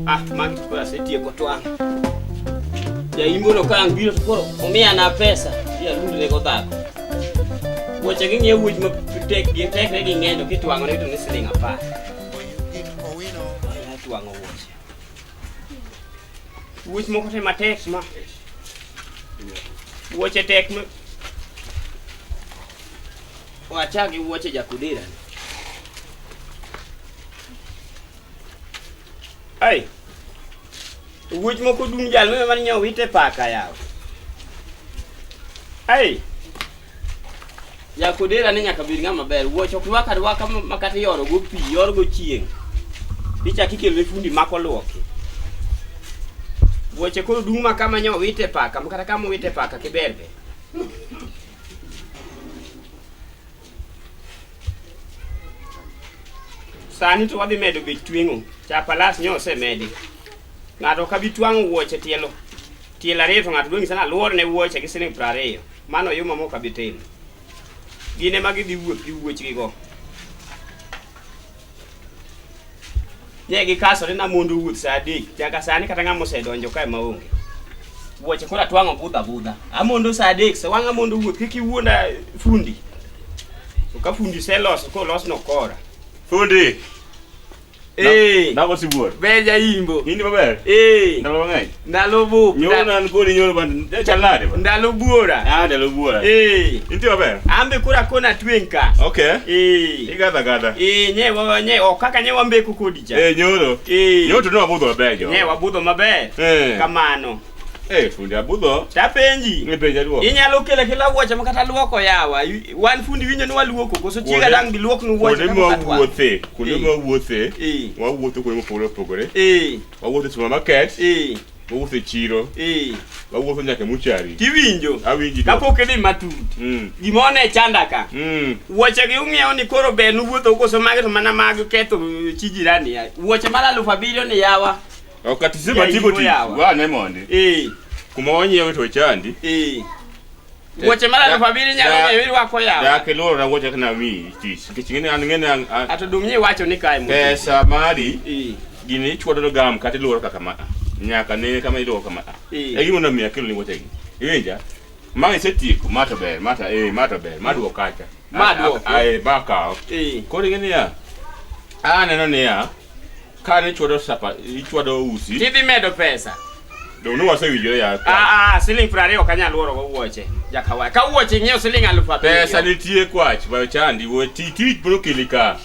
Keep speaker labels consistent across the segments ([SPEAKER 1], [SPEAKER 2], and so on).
[SPEAKER 1] Ah, magi to koro asetieko twang'. Jaimbo no ka ang' biro to koro omiya na pesa, dhi alundne go dhako. Wuoche gi ng'iewo wuoch ma tek gi tekre gi ng'eny to kitwang'o ne to ni siling 10. Twang'o wuoche. Wuoch moko te matek ma. Wuoche tek ma. Wachak gi wuoche jakudira ni. Ai. Wuoch moko dung' jal ma mane owite paka yawa. Ai. Jakodera ni nyaka bed ng'ama ber. Wuoch ok rwak arwaka ma kata iyoro go pi, yor go chieng'. Ichak ikelo ne fundi mako luoki. Wuoche koro dung' ma kama nyo owite paka, ma kata kama owite paka kiber be. Sani to wadhi medo bech tweng'o. Chapalas nyo osemedi. Ng'ato ok abi twang'o wuoche tielo. Tielo ariyo to ng'ato dwa nyisa ni aluor ne wuoche gi siling 20. Mano yuma mok abi timo. Gin ema gidhi wuoth gi wuochgigo. Ne gikasore na mondo wuoth saa 3. Nyaka sani kata ng'ama osedonjo kae maonge. Wuoche koro atwang'o budho abudha. Amondo saa 3, sa wang' amondo wuoth kik iwuonda fundi. To ka fundi oseloso koro losno kora.
[SPEAKER 2] Fundi.
[SPEAKER 1] Eh.
[SPEAKER 2] Nago sibuor.
[SPEAKER 1] Ber jaimbo.
[SPEAKER 2] In maber?
[SPEAKER 1] Eh.
[SPEAKER 2] Ndalo mang'eny.
[SPEAKER 1] Ndalo bup.
[SPEAKER 2] Nyoro nan kodi nyoro ban chal nade ba?
[SPEAKER 1] Ndalo buora.
[SPEAKER 2] Ah, ndalo buora.
[SPEAKER 1] Eh.
[SPEAKER 2] Intie maber?
[SPEAKER 1] Ambe koro akona tweng' ka.
[SPEAKER 2] Okay.
[SPEAKER 1] Eh.
[SPEAKER 2] Igadha gadha.
[SPEAKER 1] Eh, nye wa nye ok kaka nye wambeko kodi cha.
[SPEAKER 2] Eh, nyoro.
[SPEAKER 1] Eh.
[SPEAKER 2] Nyoro to ne wabudho maber jo.
[SPEAKER 1] Nye wabudho maber.
[SPEAKER 2] Eh.
[SPEAKER 1] Kamano.
[SPEAKER 2] Eh, fundi abudho.
[SPEAKER 1] Tapenji.
[SPEAKER 2] Ni penja duoko.
[SPEAKER 1] Inyalo kelo kila wuoche ma kata luoko yawa. Wan fundi winjo ni waluoko koso chiega dang' bi luok nu wuoche
[SPEAKER 2] Kuonde
[SPEAKER 1] kapok atwang'o.
[SPEAKER 2] mwawuothe, kuonde
[SPEAKER 1] Eh.
[SPEAKER 2] mwawuothe,
[SPEAKER 1] Eh.
[SPEAKER 2] wawuotho kuonde mopogore opogore.
[SPEAKER 1] Eh.
[SPEAKER 2] Wawuotho e supermarket,
[SPEAKER 1] Eh.
[SPEAKER 2] wawuotho e chiro,
[SPEAKER 1] Eh.
[SPEAKER 2] wawuotho nyaka e muchari.
[SPEAKER 1] Tiwinjo.
[SPEAKER 2] Awinji.
[SPEAKER 1] Kapok idhi matut. Gima one chanda ka. Wuoche gi ung'iewo ni koro ber nuwuotho koso magi to mana mag ketho chi jirani ya. Wuoche mar 7000 ni yawa.
[SPEAKER 2] Ok ati sema
[SPEAKER 1] Ya,
[SPEAKER 2] tigo
[SPEAKER 1] iwo
[SPEAKER 2] tich.
[SPEAKER 1] yawa.
[SPEAKER 2] Wane mondi.
[SPEAKER 1] Eh.
[SPEAKER 2] Kuma wanyiewe to chandi.
[SPEAKER 1] Eh. Wuoche mar 7000 nyalo miyo irwako yawa.
[SPEAKER 2] Dak iluoro na wuoche kana mi tich. Nikech ing'e ni an ing'e ni an
[SPEAKER 1] Ato dong' iwacho ni kae mo.
[SPEAKER 2] pesa mari
[SPEAKER 1] Eh.
[SPEAKER 2] gini ichwado gam kata iluoro kaka ma. Nyaka ne kama iluoro kama.
[SPEAKER 1] Eh.
[SPEAKER 2] E gima nomiyo akelo ni wuoche gi. Iwinja? Ma isetieko, ma to ber, ma to eh, ma to ber, ma duok kacha.
[SPEAKER 1] Ma duok.
[SPEAKER 2] Ah, eh, ma kaw.
[SPEAKER 1] Eh.
[SPEAKER 2] Koro ing'e niya, aneno niya, Kane ichwado sapa, ichwado usi.
[SPEAKER 1] Tidhi medo pesa.
[SPEAKER 2] Dong' ne wasewinjore ya.
[SPEAKER 1] Ah, ah, siling 20 ok anyal luoro go wuoche. Jakawa. Ka wuoche ing'iewo siling 7000.
[SPEAKER 2] Pesa nitie kwach, bayo chandi, wo ti tich biro keli ka.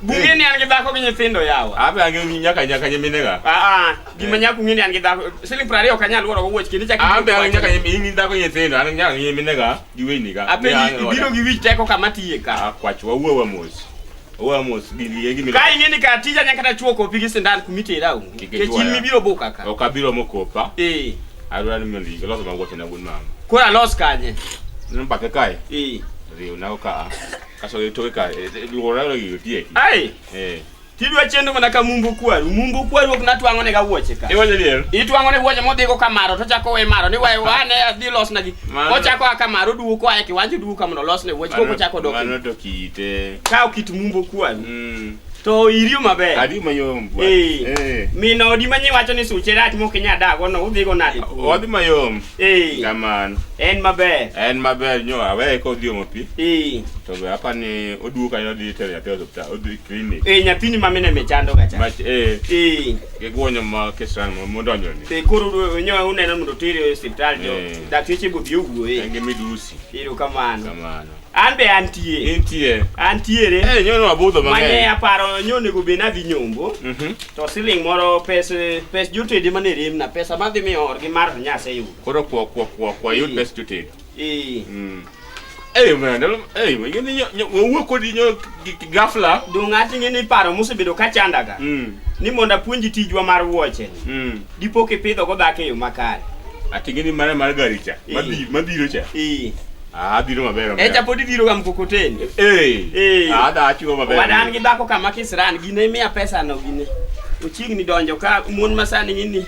[SPEAKER 1] Bung'e ni an gi dhako gi nyithindo yawa.
[SPEAKER 2] Abe ange nyaka nyaka nyiminega.
[SPEAKER 1] Ah, ah, gima nyaka ung'e ni an gi dhako. Siling 20 ok anyal luoro go wuoche kendo ichak
[SPEAKER 2] Abe ange nyaka nyimi dhako nyithindo, an nyaka nyiminega gi weyniga.
[SPEAKER 1] Apenji ibiro gi wich teko kama tiye ka.
[SPEAKER 2] Ah, kwach wawuo wa mos. Owa mos gini e gimi.
[SPEAKER 1] Ka ing'e ni kar tija nyaka kata chuo kopi gi sindan kumitera onge.
[SPEAKER 2] Kik
[SPEAKER 1] Kech in
[SPEAKER 2] ichwaya.
[SPEAKER 1] mibiro buka ka.
[SPEAKER 2] Ok abiro mokopa.
[SPEAKER 1] Eh.
[SPEAKER 2] Adwaro ni mondo ilos ma wuoche na wuon mama.
[SPEAKER 1] Koro alos kanye?
[SPEAKER 2] Neno bathe kae.
[SPEAKER 1] Eh.
[SPEAKER 2] Riwna go ka. Kaso gi toke kae. Luora gi otieki.
[SPEAKER 1] Ai.
[SPEAKER 2] Eh.
[SPEAKER 1] Tidwa chendo mana ka mumbo kwaru. Mumbo kwaru ok natwang'o ne ga wuoche ka.
[SPEAKER 2] Iwacho adier?
[SPEAKER 1] Itwang'o ne wuoche modhigo kamaro to chako we maro ni we wane adhi losna gi.
[SPEAKER 2] Mano-
[SPEAKER 1] Ochako a kamaro oduogo koa e kiwanja oduogo ka mondo olosne wuoche koko ochako dok.
[SPEAKER 2] Mano to kite.
[SPEAKER 1] Ka okit mumbo kwaru.
[SPEAKER 2] Mm.
[SPEAKER 1] To iriyo maber.
[SPEAKER 2] Adi mayom bwana.
[SPEAKER 1] Eh.
[SPEAKER 2] Eh.
[SPEAKER 1] Min odi ma nyiwacho ni suche rach mok inyal dago no udhigo nade?
[SPEAKER 2] Wadhi mayom.
[SPEAKER 1] Eh.
[SPEAKER 2] Kamano.
[SPEAKER 1] En maber.
[SPEAKER 2] En maber nyo aweye kodhi omo pi.
[SPEAKER 1] Eh.
[SPEAKER 2] To be apa ni oduogo kanyo odhi tero nyathi e osiptal, odhi clinic.
[SPEAKER 1] Eh, nyathini ma mine mechando ga cha.
[SPEAKER 2] Mach eh
[SPEAKER 1] Eh.
[SPEAKER 2] giguonyo ma kisran modonjo ni.
[SPEAKER 1] Eh, koro nyo uneno mondo otere e osiptal to
[SPEAKER 2] Eh.
[SPEAKER 1] dakteche bo bi owuoye.
[SPEAKER 2] En gi midusi.
[SPEAKER 1] Erokamano.
[SPEAKER 2] Kamano.
[SPEAKER 1] An be antie.
[SPEAKER 2] Intie.
[SPEAKER 1] Antiere.
[SPEAKER 2] Eh nyo no abudho
[SPEAKER 1] Manye
[SPEAKER 2] mang'eny.
[SPEAKER 1] aparo nyo onego bed nadhi nyombo.
[SPEAKER 2] Mhm.
[SPEAKER 1] To siling moro pes pes jotede mane remna pesa madhi miyo orgi mar to nyaseyudo.
[SPEAKER 2] Koro kwa kwa kwa kwa yud
[SPEAKER 1] Eh.
[SPEAKER 2] pes jotedo.
[SPEAKER 1] Eh.
[SPEAKER 2] Mm. Eh man, eh ngene nyo wawuok kodi nyo ghafla.
[SPEAKER 1] Dong' ating'e ni paro mosebedo ka chandaga.
[SPEAKER 2] Mm.
[SPEAKER 1] Ni mondo apuonji tijwa mar wuoche ni.
[SPEAKER 2] Mm.
[SPEAKER 1] Dipo kipidho go dhako e yo makare.
[SPEAKER 2] Ating'e ni mara mar gari cha.
[SPEAKER 1] Eh.
[SPEAKER 2] Madhi mabiro cha.
[SPEAKER 1] Eh.
[SPEAKER 2] Ah, biro maber maber.
[SPEAKER 1] Echa pod ibiro ga mkokoteni.
[SPEAKER 2] Eh.
[SPEAKER 1] Eh.
[SPEAKER 2] Ah, da achiwo maber.
[SPEAKER 1] Owada an gi dhako kama kisran gine imiya pesa no gine. Ochiegni donjo ka mon masani ng'ini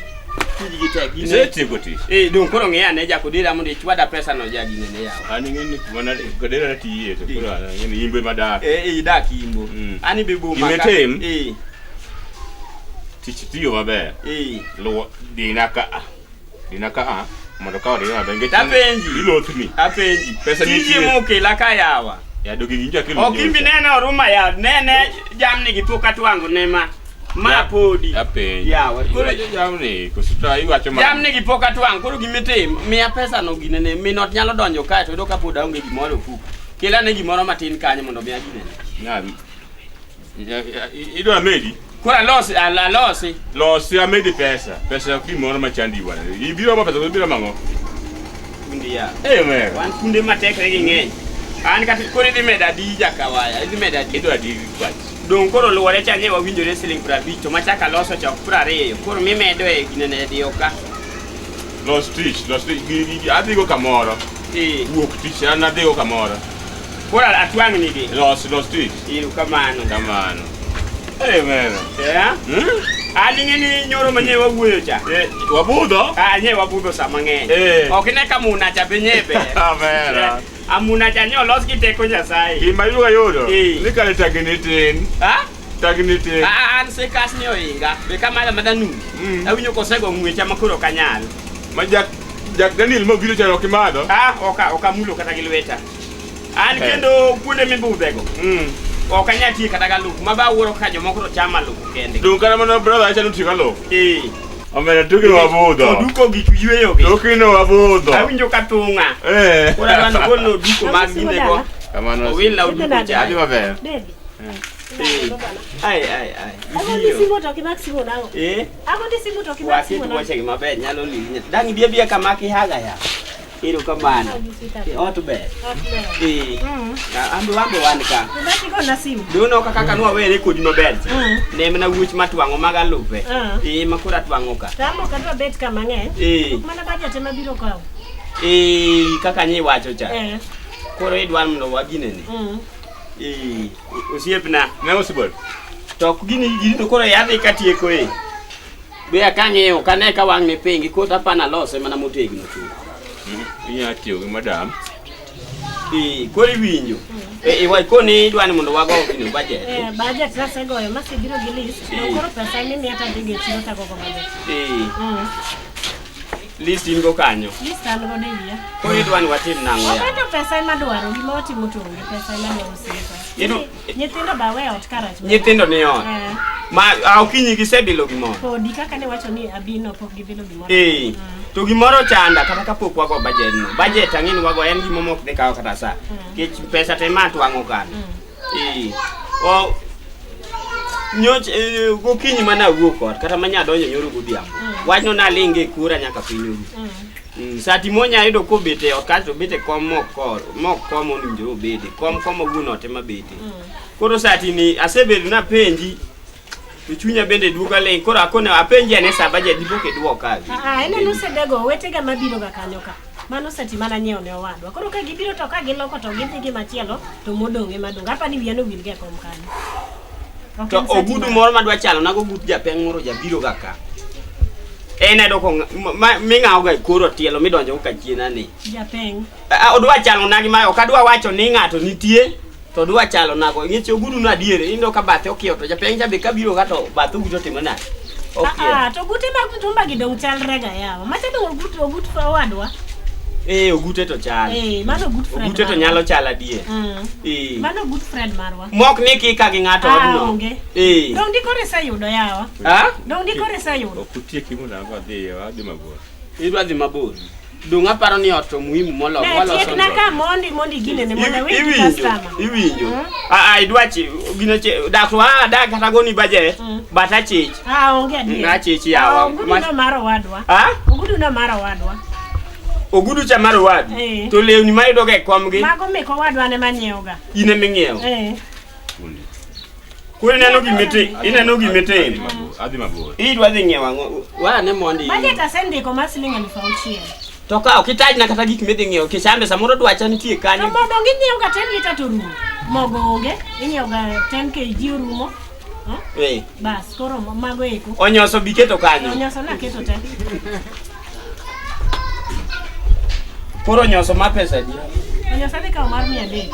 [SPEAKER 1] tijgi tek gine.
[SPEAKER 2] Isetieko tich.
[SPEAKER 1] Eh, dong' koro ng'iya ane jakodera mondo ichwada pesa no ja gine ne yawa.
[SPEAKER 2] An ing'e ni kuma na kodera na tiye to koro an ing'e ni imbe madak.
[SPEAKER 1] Eh, eh, idak imbo.
[SPEAKER 2] Mm.
[SPEAKER 1] An ibe boma
[SPEAKER 2] Gime
[SPEAKER 1] ka.
[SPEAKER 2] tim?
[SPEAKER 1] Eh.
[SPEAKER 2] Tich tiyo maber.
[SPEAKER 1] Eh.
[SPEAKER 2] Luwo dina ka a. Dina ka a mondo ka odina maber. Nikech
[SPEAKER 1] Tapenji.
[SPEAKER 2] Ilothni.
[SPEAKER 1] Apenji.
[SPEAKER 2] Pesa
[SPEAKER 1] Tije
[SPEAKER 2] nitie.
[SPEAKER 1] mokela ka yawa.
[SPEAKER 2] Ya dogi ginja kelo.
[SPEAKER 1] Ok imbi nene oruma ya nene jamni gi pok atwango ne ma. Ma podi.
[SPEAKER 2] Apenji.
[SPEAKER 1] Yawa. Koro
[SPEAKER 2] Iwacho jamni koso to iwacho ma.
[SPEAKER 1] jamni gi pok atwang' koro gimitim miya pesa no ginene minot nyalo donjo kae to yudo ka pod aonge gimoro e ofuko. Kel ane gimoro matin kanyo mondo mi aginene.
[SPEAKER 2] Na. Idwa medi?
[SPEAKER 1] Koro alosi alosi.
[SPEAKER 2] Losi amedi pesa. Pesa ok gimoro machandi bwana. Ibiro ma pesa ibiro mang'o?
[SPEAKER 1] Fundi ya.
[SPEAKER 2] Eh mera.
[SPEAKER 1] Wan funde matekre gi ng'eny. An kata koro idhi medo adi jakawaya, idhi medo adi.
[SPEAKER 2] Idwa adi kwach.
[SPEAKER 1] Dong' koro luwore cha nye wawinjore siling 50 to machak aloso cha ok 20. Koro mimedo e ginene diyo ka.
[SPEAKER 2] Los tich, los tich. Adhigo kamoro.
[SPEAKER 1] Eh.
[SPEAKER 2] Wuok tich an adhigo kamoro.
[SPEAKER 1] Koro atwang' nigi.
[SPEAKER 2] Los los tich.
[SPEAKER 1] Ero kamano.
[SPEAKER 2] Kamano. Eh mera.
[SPEAKER 1] Eh?
[SPEAKER 2] Hmm?
[SPEAKER 1] An ing'e ni nyoro manye wawuoyo cha.
[SPEAKER 2] Eh, wabudho?
[SPEAKER 1] Ah, nye wabudho sa mang'eny.
[SPEAKER 2] Eh.
[SPEAKER 1] Ok ine ka muna cha be nye ber.
[SPEAKER 2] Amera.
[SPEAKER 1] Amuna cha nye olos gi teko Nyasaye.
[SPEAKER 2] Gima iluongo yudo.
[SPEAKER 1] Eh.
[SPEAKER 2] Ni kare tagni tin.
[SPEAKER 1] Ha?
[SPEAKER 2] Tagni tin.
[SPEAKER 1] Ah, an sekas ni oinga. Be kamano madha num.
[SPEAKER 2] Mm.
[SPEAKER 1] Awinjo kosego ng'wecha ma koro ok anyal.
[SPEAKER 2] Ma Jack Jack Daniel mobiro cha ok imadho.
[SPEAKER 1] Ah, oka okamulo kata gi lweta. An
[SPEAKER 2] Eh.
[SPEAKER 1] kendo kuonde mibudhego.
[SPEAKER 2] Mm.
[SPEAKER 1] Ok anyal tiye kata galufu. Ma ba awuoro ka jomoko to chamo alufu kende.
[SPEAKER 2] Dong kata mana brother acha notiyo galufu.
[SPEAKER 1] Eh.
[SPEAKER 2] Omera tukino wabudho.
[SPEAKER 1] Oduko gik yweyo gi.
[SPEAKER 2] Tukino wabudho.
[SPEAKER 1] Awinjo ka thung'a.
[SPEAKER 2] Eh.
[SPEAKER 1] Koro adwa ni ogolna oduko mag
[SPEAKER 3] Awuosi
[SPEAKER 1] ginego.
[SPEAKER 3] dala.
[SPEAKER 2] Kamano.
[SPEAKER 1] Owilna oduko
[SPEAKER 3] Nade?
[SPEAKER 1] cha.
[SPEAKER 2] Adhi maber.
[SPEAKER 3] Baby.
[SPEAKER 1] Eh. Ai ai ai.
[SPEAKER 3] Agondi
[SPEAKER 1] Ibiro.
[SPEAKER 3] simu to ok imak simu nang'o?
[SPEAKER 1] Eh.
[SPEAKER 3] Agondi simu to ok imak
[SPEAKER 1] Waket
[SPEAKER 3] simu nang'o?
[SPEAKER 1] wuoche gi maber nyalo lili nyathi. Dang' ibi abiya kama kihaga ya. Erokamano.
[SPEAKER 3] How you sweetheart?
[SPEAKER 1] Eh, Ot ber.
[SPEAKER 3] Ot ber.
[SPEAKER 1] Eh.
[SPEAKER 3] Mm.
[SPEAKER 1] Ambe wambe wan ka.
[SPEAKER 3] To dak igona simu.
[SPEAKER 1] Duno kaka kaka nwawere kodi maber cha.
[SPEAKER 3] Mm.
[SPEAKER 1] Ne mana wuoch matwang'o mag alufe.
[SPEAKER 3] Mm.
[SPEAKER 1] Eh, ma koro atwang'o ka.
[SPEAKER 3] To amo kadwa bet ka mang'eny.
[SPEAKER 1] Eh.
[SPEAKER 3] Mana budget ema biro kawo.
[SPEAKER 1] Eh, kaka nyi wacho cha.
[SPEAKER 3] Eh.
[SPEAKER 1] Koro idwaro mondo waginene.
[SPEAKER 3] Mm.
[SPEAKER 1] Eh, osiepna.
[SPEAKER 2] Ne osibol.
[SPEAKER 1] To ok gini gini to koro yadhi katieko e. Be akang'iyo kane ka wang'ni pingi koro apana lose mana motegno chuth.
[SPEAKER 2] Inya tiyo gi madam.
[SPEAKER 1] Eh, koro iwinjo. Eh, iwa koni idwa ni mondo wago gino budget.
[SPEAKER 3] Eh, budget nasegoyo masebiro gi list.
[SPEAKER 1] Eh.
[SPEAKER 3] To koro pesa mimiya tadhigo e chiro tagogo budget.
[SPEAKER 1] Eh,
[SPEAKER 3] Mm.
[SPEAKER 1] list in go kanyo.
[SPEAKER 3] List an godo e wiya.
[SPEAKER 1] Koro idwa ni watim nang'o ya?
[SPEAKER 3] Oketo pesa ema dwaro, gima watimo to onge, pesa ema dwaro osiepa.
[SPEAKER 1] Inu-
[SPEAKER 3] Nyithindo be aweyo ot karach.
[SPEAKER 1] Nyithindo ni ot.
[SPEAKER 3] Eh,
[SPEAKER 1] Ma a okinyi gisebilo gimoro.
[SPEAKER 3] podi kaka ne wacho ni abino pok gibilo gimoro.
[SPEAKER 1] Eh. To gimoro chanda kata kapok wago budget no. Budget ang'e ni wago en gima mok dhi kawo kata sa. Nikech pesa te ma twang'o kano. Eh. O nyoch eh, gokinyi mana awuok ot kata manya donjo nyoro godhiambo. Wachno nalinge e kura nyaka piny oru.
[SPEAKER 3] Mm.
[SPEAKER 1] Mm, sati monya yudo kobet e ot kasto obet e kom mok kor mok kom owinjore obede kom kom owuon ot ema bete. Koro sati ni asebedo napenji to chunya bende duoga ling koro akone apenji ane sa budget dipo kiduoka.
[SPEAKER 3] Ah, ah, en osedego owetega mabiro ga kanyo ka. Mano sati mana nyiewo ne owadwa. Koro ka gibiro to ka giloko to gidhi gi machielo to modong' ema dong'. Apa ni wiya nowil gi e kom kanyo. Ok
[SPEAKER 1] To
[SPEAKER 3] en sati
[SPEAKER 1] ogudu
[SPEAKER 3] ma-
[SPEAKER 1] moro madwa chalo nago gut japeng' moro jabiro ga ka. En ayudo ko ming'awo ga e kor ot tielo midonjo go kachien ani.
[SPEAKER 3] Japeng'.
[SPEAKER 1] Ah, Odwa chalo nagi ma ok adwa wacho ni ng'ato nitie to odwa chalo nago. Ng'ech ogudu no adier ineno ka bathe okiewo to japeng' cha be kabiro ga to bathe ogudu otimo nade?
[SPEAKER 3] Ah,
[SPEAKER 1] Okiewo.
[SPEAKER 3] ah, to gute mag mtumba gi dong' chalre ga yawa. Macha dong' ogut ogut owadwa.
[SPEAKER 1] Eh, ogute to chal.
[SPEAKER 3] Eh, mano ogut Fred.
[SPEAKER 1] Ogute to
[SPEAKER 3] marwa.
[SPEAKER 1] nyalo chalo adier.
[SPEAKER 3] Mm.
[SPEAKER 1] Eh.
[SPEAKER 3] Mano ogut Fred marwa.
[SPEAKER 1] Mok ni kika gi ng'ato
[SPEAKER 3] Ah,
[SPEAKER 1] odno.
[SPEAKER 3] onge.
[SPEAKER 1] Eh.
[SPEAKER 3] Dong' dikoro iseyudo yawa.
[SPEAKER 1] Ah?
[SPEAKER 3] Dong' dikoro iseyudo.
[SPEAKER 2] Ok utieki mondo an adhi adhi mabor.
[SPEAKER 1] Idwa dhi mabor. Dong' aparo ni ot to muhimu moloyo.
[SPEAKER 3] Ne,
[SPEAKER 1] Waloso
[SPEAKER 3] tiekna
[SPEAKER 1] ot.
[SPEAKER 3] ka mondi mondi ginene mondo awinj
[SPEAKER 1] Iwinjo,
[SPEAKER 3] customer.
[SPEAKER 1] iwinjo.
[SPEAKER 3] Mm.
[SPEAKER 1] Ah, ah, idwa chi, gino chi, dak to ah, dak kata goni budget,
[SPEAKER 3] Mm.
[SPEAKER 1] but achich.
[SPEAKER 3] Ah, onge adier.
[SPEAKER 1] Mm, achich yawa.
[SPEAKER 3] Ah, ogudu
[SPEAKER 1] Ma-
[SPEAKER 3] no mar owadwa.
[SPEAKER 1] Ah?
[SPEAKER 3] Ogudu no mar owadwa.
[SPEAKER 1] Ogudu cha mar owadu.
[SPEAKER 3] Eh.
[SPEAKER 1] To lewni ma iyudo ga e kom gi,
[SPEAKER 3] Mago mek owadwa ne manyiewoga.
[SPEAKER 1] in ema ing'iewo.
[SPEAKER 3] Eh.
[SPEAKER 2] Fundi.
[SPEAKER 1] Koro ineno gimitim, ineno
[SPEAKER 2] Adhi
[SPEAKER 1] gimitim.
[SPEAKER 2] mabor. Adhi mabor.
[SPEAKER 1] Idwa dhi ng'iewo ang'o? Wane mondi.
[SPEAKER 3] Budget asendiko mar siling eluf auchiel.
[SPEAKER 1] To ka ok itajna kata gik midhi ng'iewo, kisambe samoro dwacha nitie
[SPEAKER 3] To
[SPEAKER 1] kanyo.
[SPEAKER 3] mogo dong inyiewoga 10 lita to orumo. Mogo onge, inyiewoga 10 kg orumo. Huh?
[SPEAKER 1] Eh.
[SPEAKER 3] Bas, koro mago eko.
[SPEAKER 1] Onyoso biketo kanyo.
[SPEAKER 3] Onyoso naketo te.
[SPEAKER 1] Koro onyoso ma pesa adi?
[SPEAKER 3] Onyoso adhi kawo mar 300.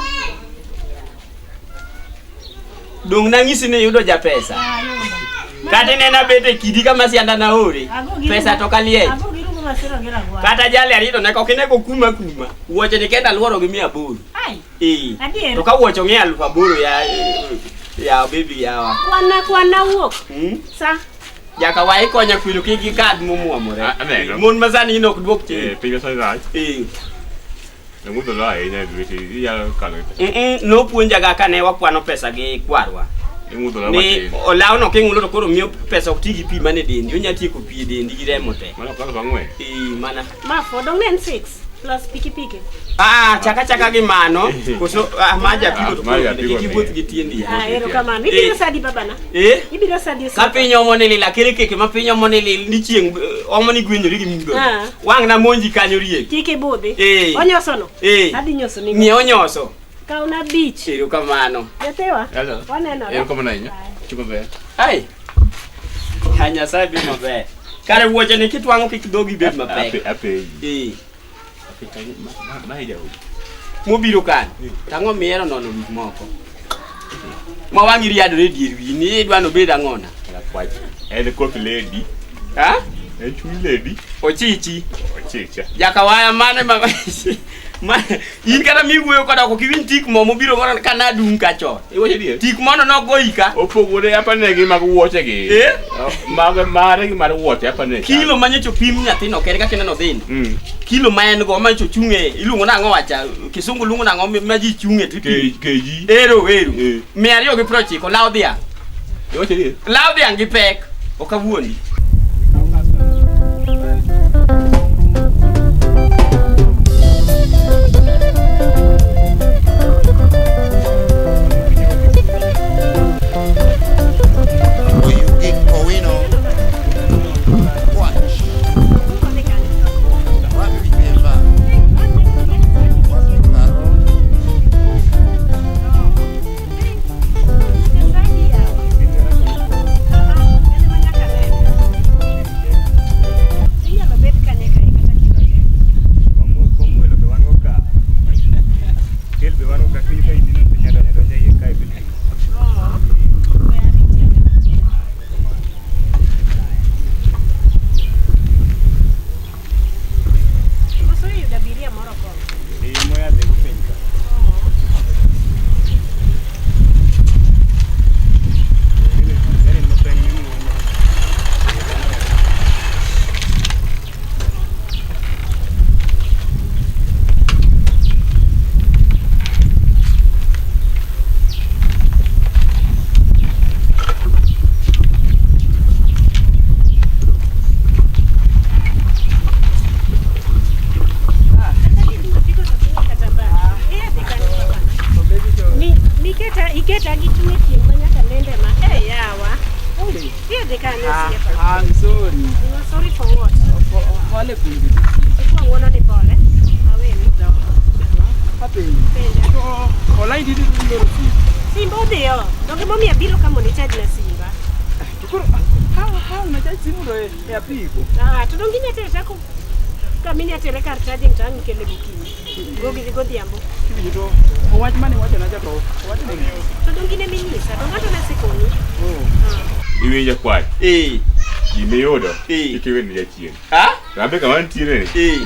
[SPEAKER 1] Dong' nang'isi ni iyudo japesa.
[SPEAKER 3] Ah, ayudo.
[SPEAKER 1] Kata inena bet e kidi kama sianda na ore.
[SPEAKER 3] Ago gi
[SPEAKER 1] Pesa
[SPEAKER 3] rungu-
[SPEAKER 1] to kaliech.
[SPEAKER 3] Ago gi rungu masiro gi ragwar.
[SPEAKER 1] Kata jali arito ne ok inego kuma kuma. Wuoche ni kenda luoro gi 800.
[SPEAKER 3] Ai.
[SPEAKER 1] Eh.
[SPEAKER 3] Adier.
[SPEAKER 1] To ka wuoche ong'e 8,000 ya ya baby yawa.
[SPEAKER 3] Kwana kwana wuok.
[SPEAKER 1] Hmm?
[SPEAKER 3] Sa.
[SPEAKER 1] Jaka wa ikonya kwino kik gikad momwomore.
[SPEAKER 2] Ah, aneno.
[SPEAKER 1] Mon ma sani in ok duok
[SPEAKER 2] Eh,
[SPEAKER 1] chien.
[SPEAKER 2] piny osani rach.
[SPEAKER 1] Eh.
[SPEAKER 2] Ng'udho lo ahinya e lweti, inyalo kalo gi pesa.
[SPEAKER 1] Mm-mm, nopuonjaga kane wakwano pesa gi kwarwa.
[SPEAKER 2] Ing'udho lo
[SPEAKER 1] Ni
[SPEAKER 2] matin.
[SPEAKER 1] olawno king'ulo to koro miyo pesa ok ti gi pi mane dendi, onya tieko pi e dendi gi remo te.
[SPEAKER 2] Mano kalo ang'wen.
[SPEAKER 1] Eh, mana.
[SPEAKER 3] Ma fo dong ne en 6 plus pikipiki.
[SPEAKER 1] Ah, chaka chaka gi mano, koso ah, maja
[SPEAKER 2] Ah,
[SPEAKER 1] apiko to
[SPEAKER 2] maja
[SPEAKER 1] koro
[SPEAKER 2] apiko
[SPEAKER 1] kik iwuoth gi tiendi.
[SPEAKER 3] Ah, erokamano.
[SPEAKER 1] Eh.
[SPEAKER 3] Ibiro sadi babana.
[SPEAKER 1] Eh?
[SPEAKER 3] Ibiro sadi
[SPEAKER 1] Ka
[SPEAKER 3] osiepa.
[SPEAKER 1] piny omo ni lil, akere keke ma piny omo ni lil, ni chieng' omo ni gwenyori gi mudho.
[SPEAKER 3] Ah.
[SPEAKER 1] Wang' na monji kanyo riek.
[SPEAKER 3] Kik ibudhi.
[SPEAKER 1] Eh.
[SPEAKER 3] Onyosono.
[SPEAKER 1] Eh.
[SPEAKER 3] Adhi nyoso ni.
[SPEAKER 1] Ng'iew nyoso.
[SPEAKER 3] Kawna abich.
[SPEAKER 1] Erokamano.
[SPEAKER 3] Jathiwa.
[SPEAKER 2] Hello.
[SPEAKER 3] Wanenore.
[SPEAKER 2] Erokamano ahinya. Chupa ber.
[SPEAKER 1] Ai. Ya Nyasaye bi maber. Kare wuoche ni kitwang'o kik dhogi bed mapek.
[SPEAKER 2] Apenji.
[SPEAKER 1] Eh.
[SPEAKER 2] Apenji. Ma jaodi.
[SPEAKER 1] Mobiro kanyo. Tang'o mihero nono gik moko. Ma wang'i riadore e dier wiyi ni idwa nobed ang'ona.
[SPEAKER 2] Rakwach. En koth lady.
[SPEAKER 1] Ha?
[SPEAKER 2] En chuny lady.
[SPEAKER 1] Ochichi.
[SPEAKER 2] Ochicha.
[SPEAKER 1] Jakawaya mane ma ma in kata miwuoyo koda ok iwinj tik mo mobiro godo ka nadung' ka chon.
[SPEAKER 2] Iwacho adier?
[SPEAKER 1] Tik mono nogoyi ka.
[SPEAKER 2] Opogore apane gi mag wuoche gi.
[SPEAKER 1] Eh?
[SPEAKER 2] Mag mare gi mar wuoche apane.
[SPEAKER 1] Kilo manyocha opim nyathino kende kaka ineno odhindo.
[SPEAKER 2] Mm.
[SPEAKER 1] Kilo ma en go manyocha ochung'e iluongo nang'o wacha kisungu luongo nang'o ma ji chung'e to ipimo.
[SPEAKER 2] KG.
[SPEAKER 1] Ero ero.
[SPEAKER 2] Eh.
[SPEAKER 1] 290 law dhiang'.
[SPEAKER 2] Iwacho adier?
[SPEAKER 1] Law dhiang' gi pek. Ok awuondi.
[SPEAKER 4] Oyugi Owino Watch. Wapi Eva? Wapi Aaron?
[SPEAKER 3] Inyalo bet kanye kae kata kikote.
[SPEAKER 5] Komwelo be wan go ka. Kel be wan go ka kiny ka in ineno to inyalo donjo adonja iye kae be.
[SPEAKER 3] Oh. We ariti ane matin. Koso iyudo abiria moro kono?
[SPEAKER 5] Eh, moya dhi go piny ka. Gari ni mapeng mimuonyo.
[SPEAKER 3] Kata gidhi apiko to gin kata bag. Eh, adhi kanyo babana. Niketa iketa gi chuny e chieng' ma nyaka nende ma. Eh, yawa. Idhi kanyo osiepa.
[SPEAKER 6] I'm sorry.
[SPEAKER 3] You are sorry for what?
[SPEAKER 6] Pole kundi.
[SPEAKER 3] Ikwa ng'wono ni pole. Aweni.
[SPEAKER 6] Apenji.
[SPEAKER 3] Penja.
[SPEAKER 6] To olai didi loro si.
[SPEAKER 3] Simba odhiyo. Donge momiyo abiro ka mondo icharge na simba.
[SPEAKER 6] To koro how na charge simu to e apiko.
[SPEAKER 3] Ah, to donge inya tere tako kama inya tere kar charging to ang' ikele gokinyi. Godhiambo.
[SPEAKER 6] Kiwinjo to owach mane iwacho na cha to owach ni
[SPEAKER 3] To donge in ema inyisa. To ng'ato ne osekoni.
[SPEAKER 6] oh.
[SPEAKER 2] Iwinjo kwach.
[SPEAKER 1] Eh.
[SPEAKER 2] Gimiyudo.
[SPEAKER 1] Eh.
[SPEAKER 2] Kik iwe ne jachien.
[SPEAKER 1] Ha?
[SPEAKER 2] Rambe kama nitiere ni.
[SPEAKER 1] Eh.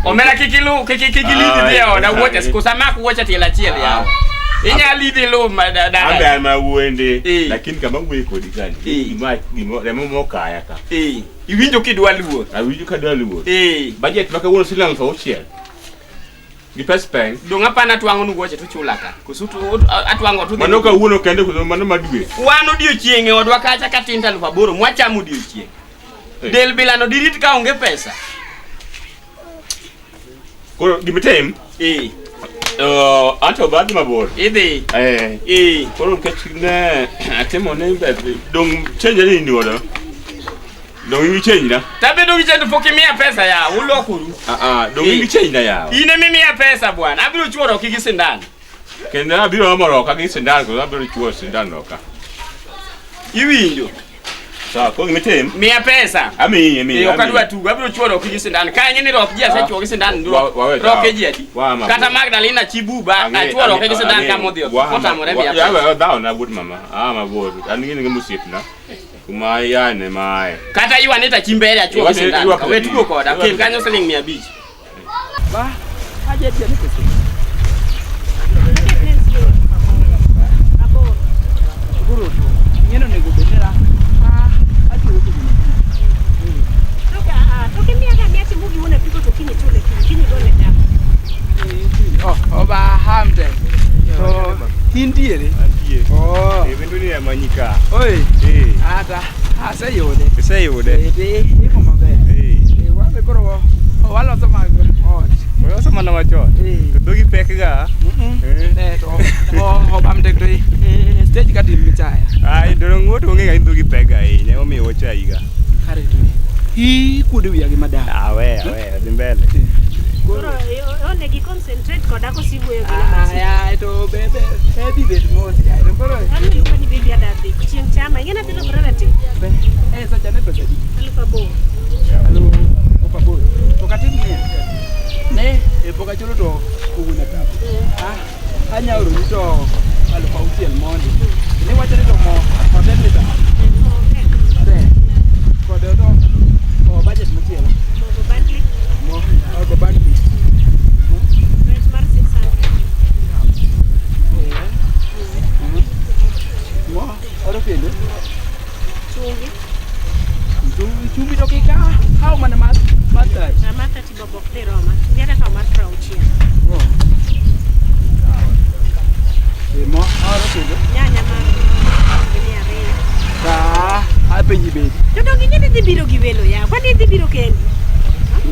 [SPEAKER 1] Omera kik ilu kik kik ilidhi dhi e oda wuoche kosa mak wuoche tielo achiel yawa. Inya lidhi lu ma da
[SPEAKER 2] An be
[SPEAKER 1] da.
[SPEAKER 2] an ma wuonde.
[SPEAKER 1] Eh.
[SPEAKER 2] Lakini kama wuoye kodi kani.
[SPEAKER 1] Eh.
[SPEAKER 2] Gima gima remo mokaya ka.
[SPEAKER 1] Eh. Iwinjo kidwa luor.
[SPEAKER 2] Awinjo ka dwa luor.
[SPEAKER 1] Eh.
[SPEAKER 2] Budget ma kawuono siling aluf auchiel. Gi pes peng.
[SPEAKER 1] Dong' apana twang'o nu wuoche to chula ka. Koso atwang'o to
[SPEAKER 2] Mano kawuono kende koso mano madwe.
[SPEAKER 1] Wan odiochieng' e odwa kacha ka tin to 8,000 mwachamo odiochieng'.
[SPEAKER 2] Eh.
[SPEAKER 1] Del bilano dirit ka onge pesa.
[SPEAKER 2] Koro gimitim.
[SPEAKER 1] Eh.
[SPEAKER 2] Anto badhi mabor.
[SPEAKER 1] Idhi.
[SPEAKER 2] Eh.
[SPEAKER 1] Eh.
[SPEAKER 2] Koro nikech ne atimo ne ber dong change ni godo. Dong in gi change na.
[SPEAKER 1] Tabedo gi chenro pok imiya pesa ya, ulokoru.
[SPEAKER 2] Ah ah, dong in gi change na yawa.
[SPEAKER 1] In ema imiya pesa bwana, abiro chuo roki gi sindan.
[SPEAKER 2] Kendo abiro omo roka gi sindan koso abiro chuo sindan roka.
[SPEAKER 1] Iwinjo?
[SPEAKER 2] Sawa, koro gimitim.
[SPEAKER 1] Miya pesa.
[SPEAKER 2] Amiyi, amiyi.
[SPEAKER 1] Eh, ok
[SPEAKER 2] amiyi.
[SPEAKER 1] adwa tugo, abiro chuo roki gi sindan. Ka ing'e ni rok ji asechuo gi sindan,
[SPEAKER 2] Wawe
[SPEAKER 1] roke ji adi.
[SPEAKER 2] Wa ma.
[SPEAKER 1] Kata Magdalena Chibuba, achuo roke gi sindan kama odhi otho. Otamore miya pesa.
[SPEAKER 2] Yawe dhawo na wuod mama. Ah mabor. An gi gi mosiepna. Kuma yane mae.
[SPEAKER 1] Kata ywane ta chimbere achuo gi sindan. We tugo koda. Kel kanyo siling 500.
[SPEAKER 6] Ba, budget ya ni pesa.
[SPEAKER 3] Budget ne en siling 8,000.
[SPEAKER 6] Koro to ing'eno onego bed ni achulo to gini.
[SPEAKER 3] To kimiya ga miya timo gi wuon apiko to kiny ichule kiny, kiny igone dala.
[SPEAKER 6] Oh, oba hamte. To intiere?
[SPEAKER 5] Antie.
[SPEAKER 6] Oh.
[SPEAKER 5] Eh, bende ni amanyi ka.
[SPEAKER 6] Oi.
[SPEAKER 5] Eh.
[SPEAKER 6] Ata aseyude.
[SPEAKER 5] Iseyude.
[SPEAKER 6] Eh, imo maber.
[SPEAKER 5] Eh.
[SPEAKER 6] Eh, wan koro waloso mag ot.
[SPEAKER 5] Waloso mana machon.
[SPEAKER 6] Eh.
[SPEAKER 5] To dhogi pek ga. Eh.
[SPEAKER 6] Ne to obam tek to stage ka tim michaya.
[SPEAKER 5] Ai, dong ng'oto onge ga in dhogi pek ga ahinya, emomiyo wachayi ga.
[SPEAKER 6] Kare to. Ikuodo wiya gi madam.
[SPEAKER 5] Awe, awe, dhi mbele.
[SPEAKER 3] Koro onego i concentrate koda kosiwuoyo gi ng'ama chielo.
[SPEAKER 6] Ay, to bebe, baby bet mos ya. To koro
[SPEAKER 3] An iluonga ni baby ada dhi. Chieng' chama. Ing'e nadhi lokora rateng'.
[SPEAKER 6] be, eh sacha ne pesa di.
[SPEAKER 3] 8,000.
[SPEAKER 6] 8,000. To katim niya. Ne, e pok achulo to owuon atap. Ah, anya oro ni to 6,000 mondi. Ne wacho ni to mo hotel ni to. Te. Kod to o budget machielo.
[SPEAKER 3] Mogo bandli.
[SPEAKER 6] Mo ogo bandli.
[SPEAKER 3] Rech mar 600.
[SPEAKER 6] Mo oro kendo.
[SPEAKER 3] Chumbi.
[SPEAKER 6] Chumbi to kik kaw mana mar 30.
[SPEAKER 3] Mar 30 bob ok dhi roma. Chumbi ada kawo mar 60.
[SPEAKER 6] Oh. Mo oro kendo.
[SPEAKER 3] Nyanya mar 200.
[SPEAKER 6] Ka apenji bedi.
[SPEAKER 3] To donge ing'e ni idhi biro gi welo ya? Kwani idhi biro kendi?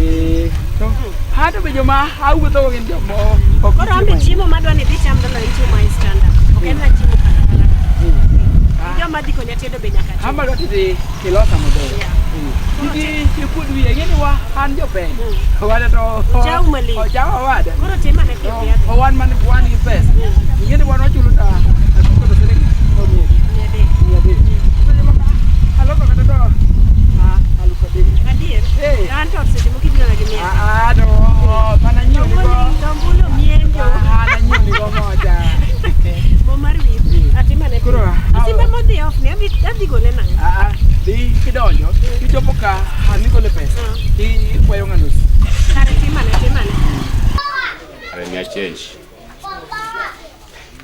[SPEAKER 6] Eh, to hato be joma awuotho go gin joma ok
[SPEAKER 3] Koro ambe chiemo madwa ni idhi cham dala en chiemo ma standard. Ok en na chiemo kala kala. Joma dhi konya tedo be nyaka cham.
[SPEAKER 6] Hamba dwa tidhi ilosa maber.
[SPEAKER 3] Yeah.
[SPEAKER 6] Kik ikuod wiya, ing'e ni wa an jopeng. Owada to
[SPEAKER 3] Ochaw malich.
[SPEAKER 6] Ochaw owada.
[SPEAKER 3] Koro tim ane piyo piyo.
[SPEAKER 6] To wan man wan gi pesa. Ing'e ni wan wachulo ta apiko to siling
[SPEAKER 3] 300.
[SPEAKER 6] 300. Seche moko aloso kata to 3,000.
[SPEAKER 3] Adier.
[SPEAKER 6] Eh.
[SPEAKER 3] An to seche moko ibiro na gi mia.
[SPEAKER 6] Ah, to mana nyiewo ni go.
[SPEAKER 3] Tombulo mienjo.
[SPEAKER 6] Ah, nanyiewo ni go mocha.
[SPEAKER 3] Mo mar wir. Atim ane
[SPEAKER 6] Koro,
[SPEAKER 3] piyo. Simba modhi off ni adhi gole nang'o?
[SPEAKER 6] Ah, dhi kidonjo, kichopo ka migole pesa, ikwayo ng'ano.
[SPEAKER 3] Kare tim ane, tim ane.
[SPEAKER 2] Are miya change.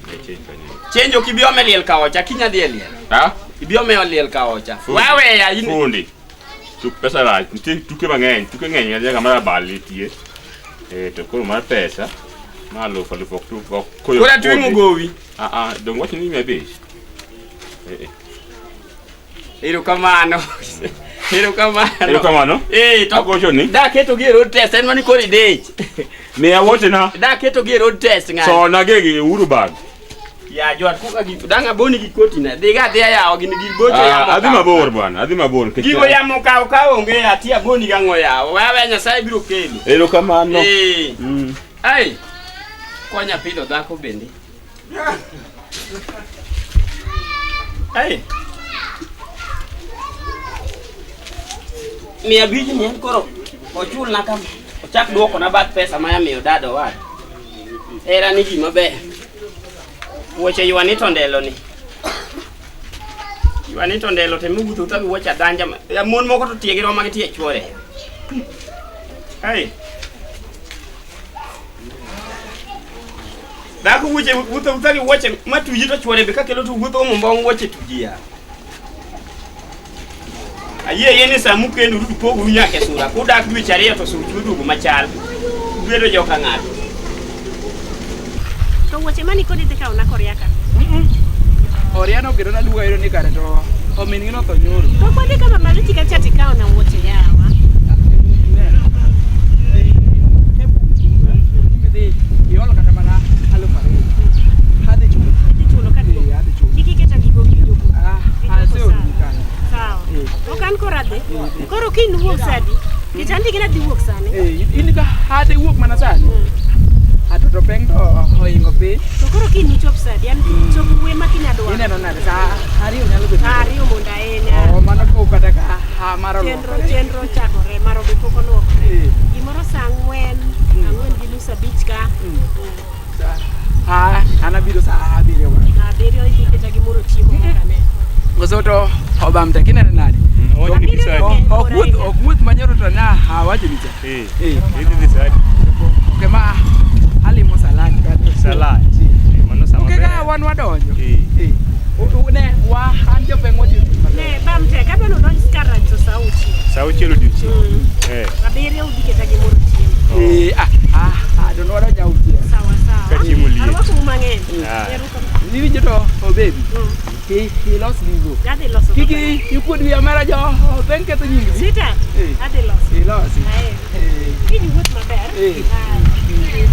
[SPEAKER 2] Miya change kanyo.
[SPEAKER 1] Change ok ibi ome liel ka ocha, kiny adhi e liel.
[SPEAKER 2] Ha?
[SPEAKER 1] Ibi ome liel ka ocha.
[SPEAKER 2] Fundi.
[SPEAKER 1] Waweya in.
[SPEAKER 2] Fundi. Tuk pesa rach, nitie tuke mang'eny, tuke ng'eny nyaka mar abal nitie. Eh, to koro mar pesa, ma alufu alufu ok tu ok koyo.
[SPEAKER 1] Koro atweng'o gowi.
[SPEAKER 2] Ah ah, dong wach ni 500. Eh eh.
[SPEAKER 1] Erokamano. Erokamano.
[SPEAKER 2] Erokamano.
[SPEAKER 1] Eh, to
[SPEAKER 2] Agocho ni.
[SPEAKER 1] Da keto gi e road test en mani koro idich.
[SPEAKER 2] Miya woche na.
[SPEAKER 1] Da keto gi e road test ng'ani.
[SPEAKER 2] So na gegi Uhuru bag.
[SPEAKER 1] Ya joat kuka gi dang' aboni gi koti na. Dhiga adhiya yawa gini gi boche yamo.
[SPEAKER 2] Adhi
[SPEAKER 1] kawo.
[SPEAKER 2] mabor bwana, adhi mabor.
[SPEAKER 1] Gigo yamo kawo ka onge ati aboni gang'o yawa. Weya weya Nyasaye biro kelo.
[SPEAKER 2] Erokamano.
[SPEAKER 1] Eh.
[SPEAKER 2] Mm.
[SPEAKER 1] Ai. Konya pidho dhako bende. Ai. 500 ni en koro ochulna kama. Ochak duokona bath pesa ma amiyo dada owada. Hera ni gima ber. Wuoche ywani to ndelo ni. Ywani to ndelo to emowuotho to gi wuoche adanja. Ya mon moko to tiegi roma gi tie chuore. Ai. Dhako wuoche wuotho wuotha gi wuoche matuji to chuore be kakelo to wuotho mombong wuoche tuji ya. Ayie yie ni sama ukendoru to upogoru nyaka e sura. Kudak dweche ariyo to suchu oduogo machal. Ubedo joka ng'ato.
[SPEAKER 3] To wuoche mani kod idhi kawo na koria ka.
[SPEAKER 6] Oriano oketo na duka ero ni kare to omin gi notho nyoro.
[SPEAKER 3] To kwadhi kama Marichi kacha tikawo na wuoche yawa.
[SPEAKER 6] Idhi iolo kata mana 2,000. Adhi chulo.
[SPEAKER 3] Idhi chulo ka duogo.
[SPEAKER 6] Eh, adhi chulo.
[SPEAKER 3] Kik iketa gi gowi gi jogo.
[SPEAKER 6] Ah, aseoro ni kanyo.
[SPEAKER 3] Sawa.
[SPEAKER 6] Eh.
[SPEAKER 3] Ok an koro adhi. Koro kiny wuok sa adi? Nikech an digina dhi wuok sani.
[SPEAKER 6] Eh, in ka hade wuok mana sani. Ato to peng to oingo piny.
[SPEAKER 3] To koro kiny ichop sa adi? An chop wuoyi ma kiny adwaro.
[SPEAKER 6] Ineno nade sa ariyo nyalo bedo.
[SPEAKER 3] Sa ariyo mondo ahinya.
[SPEAKER 6] Oh, mano pok kata ka ha mar
[SPEAKER 3] Chenro
[SPEAKER 6] olokore.
[SPEAKER 3] chenro ochakore maro be pok oluokore.
[SPEAKER 6] Eh.
[SPEAKER 3] Gimoro sa ang'wen, 4:30 ka.
[SPEAKER 6] Ah, an abiro sa abiriyo wa.
[SPEAKER 3] Abiriyo idhi keta gimoro chiemo kaka ne.
[SPEAKER 6] Koso to Obam tek inene nade?
[SPEAKER 5] Owacho ni
[SPEAKER 3] Abiriyo
[SPEAKER 5] dhi saa
[SPEAKER 3] no
[SPEAKER 5] adi?
[SPEAKER 3] ng'eny.
[SPEAKER 6] Ok wuoth ok wuoth manyoro to na awacho ni cha.
[SPEAKER 5] Eh.
[SPEAKER 6] Eh.
[SPEAKER 5] Idhi dhi saa adi?
[SPEAKER 6] Ok ma alimo salad kata.
[SPEAKER 5] Salad. Eh, mano sama
[SPEAKER 6] Ok ka
[SPEAKER 5] ber.
[SPEAKER 6] wan wadonjo.
[SPEAKER 5] Eh.
[SPEAKER 6] Eh. Ne wa an jopeng watiyo tich maber.
[SPEAKER 3] Ne, bam tek, adwa ni udonj Scarlet to sa auchiel.
[SPEAKER 5] Saa auchiel odiochieng'. Eh.
[SPEAKER 3] Abiriyo udhi keta gimoro chiemo.
[SPEAKER 6] Eh, ah ah ah to nwadonjo auchiel.
[SPEAKER 3] Sawa sawa.
[SPEAKER 5] Ka chiemo liet.
[SPEAKER 3] Arwakou mang'eny.
[SPEAKER 5] Ah.
[SPEAKER 3] Erokamano.
[SPEAKER 6] Iwinjo to oh baby.
[SPEAKER 3] Mm.
[SPEAKER 6] Ilos gigo.
[SPEAKER 3] Adhi loso.
[SPEAKER 6] Kik ikuod wi omera jo peng ketho nyingi.
[SPEAKER 3] Sweetheart,
[SPEAKER 6] Eh.
[SPEAKER 3] adhi loso.
[SPEAKER 6] Ilosi.
[SPEAKER 3] Ahero.
[SPEAKER 6] Eh.
[SPEAKER 3] Kiny wuoth maber.
[SPEAKER 6] Eh.
[SPEAKER 3] Aye.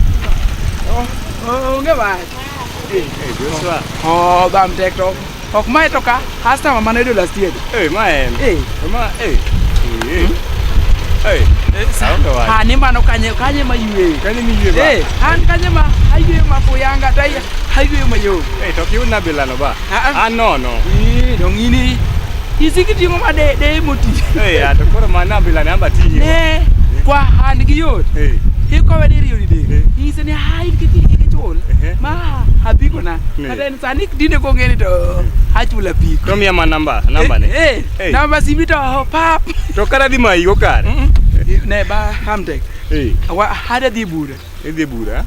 [SPEAKER 6] Oh, onge wach. Eh.
[SPEAKER 5] Eh, Joshua.
[SPEAKER 6] Oh, bam tek to. Ok mae to ka customer mane oyudo last year.
[SPEAKER 5] Eh, ma en.
[SPEAKER 6] Eh.
[SPEAKER 5] Ma eh. Eh. Eh. Aonge wach.
[SPEAKER 6] Ah, ni mano kanye kanye ma yweyo.
[SPEAKER 5] Kanye miyue ba?
[SPEAKER 6] Eh, an kanye ma ayweyo ma fuyanga to ayweyo mayom.
[SPEAKER 5] Eh, to ok iun abilano ba?
[SPEAKER 6] Ah, ah.
[SPEAKER 5] An nono.
[SPEAKER 6] Eh, dong ini isiki ting'o ma de de moti.
[SPEAKER 5] Eh, ah, to koro mana abilani amba ting'i.
[SPEAKER 6] Ne, kwa an gi yot.
[SPEAKER 5] Eh.
[SPEAKER 6] Ikowe diriyo didek.
[SPEAKER 5] Eh.
[SPEAKER 6] Inyise ni ha in kik kik ichul.
[SPEAKER 5] Ehe.
[SPEAKER 6] Ma apiko na.
[SPEAKER 5] Ne.
[SPEAKER 6] Kata en sani dinde kong'e ni to achulo apiko.
[SPEAKER 5] To miya ma namba, namba ne.
[SPEAKER 6] Eh,
[SPEAKER 5] Eh.
[SPEAKER 6] namba simi to pap.
[SPEAKER 5] To kara dhi mayi go kare.
[SPEAKER 6] Ne ba hamtek.
[SPEAKER 5] Eh,
[SPEAKER 6] Wa hada dhi bura.
[SPEAKER 5] idhi e bura.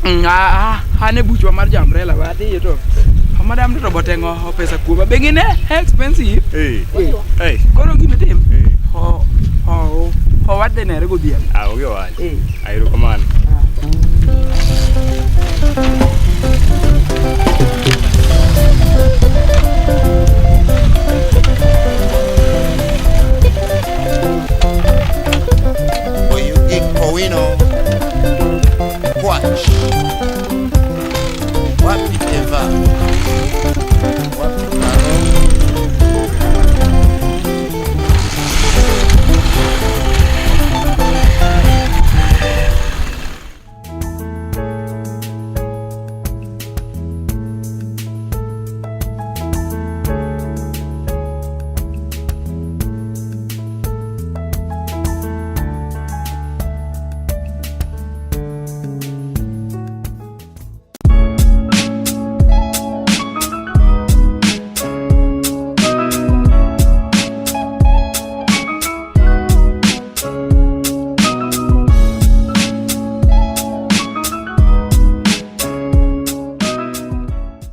[SPEAKER 6] An e buchwa mar jo umbrella wa adhiye to. Madam to boteng'o pesa kuoma. Be gin expensive.
[SPEAKER 5] Eh.
[SPEAKER 6] Eh.
[SPEAKER 5] Eh.
[SPEAKER 6] Koro gimitim.
[SPEAKER 5] Eh.
[SPEAKER 6] Ho ho ho wadhi nere godhiambo.
[SPEAKER 5] Ah, onge wach.
[SPEAKER 6] Eh.
[SPEAKER 5] Ah, erokamano.
[SPEAKER 4] Oyugi Owino. Quatch.